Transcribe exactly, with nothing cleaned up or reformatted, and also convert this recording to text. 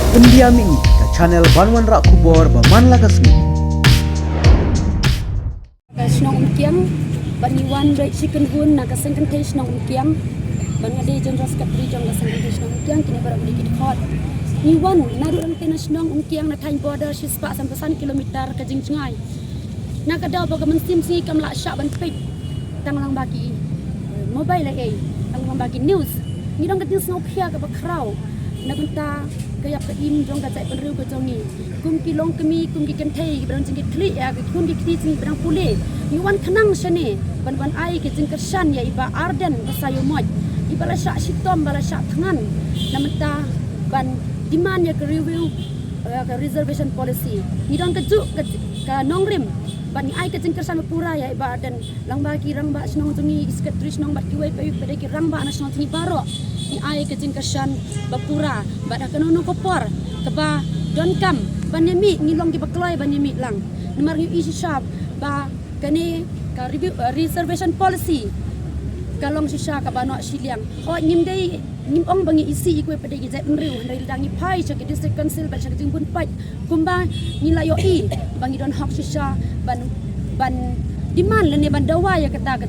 Pyndiam ïa ngi ka channel ban wanrah khubor ba man la ka sngi. Ka shnong Umkiang, ba ngi wan beit shi kynhun na ka seng kynthei shnong Umkiang, ban nga dei General Secretary jong ka seng kynthei shnong Umkiang, kine baroh ki dei ki dkhot. Ngi wan naduh rangtei na shnong Umkiang na thaiñ border shispah sanphew san kilometer ka jingjngai. Na ka daw ba ka mynsiem sngi kam lah shah ban peit tang lang ba ki mobile, eh, tang lang ba ki news. Ngi don ka jingsngewkhia kaba khraw na bynta ka ïap ka im jong ka jaitbynriew ka jong ngi, kum ki longkmie, kum ki kynthei kiba don jingkitkhlieh ïa ki khun ki kti jong ngi ba dang pule. Ngi wan khnang shane ban wan ai ka jingkyrshan ïa i Bah Ardent Basaiawmoit, iba la shah shitom, ba la shah thngan na bynta ban demand ïa ka review, eh, ka reservation policy. Ngi don kajuh ka, ka nongrim ban ngi ai ka jingkyrshan ba pura ïa i Bah Ardent, lang ba ki rangbah shnong jong ngi, ki secretary shnong bad kiwei pa kiwei pat de ki rangbah na shnong jong ngi baroh. Ngi ai ka jingkyrshan ba pura, bad ha kano kano ka por kaba donkam ban ïa mih, ngi long kiba kloi ban ïa mih lang. Namar ngi ïohi shisha ba kane ka review, eh, reservation policy ka long shisha kaba noh shiliang. Hooid, ngim dei, ngim ong ba ngi isih ïa kiwei pat de ki jaitbynriew, hynrei lada ngi phai sha ki district council bad sha ki jingbun paid, kumba ngi la ïohi ba ngi don hok shisha ban, ban demand lane ban dawa ïa kata ka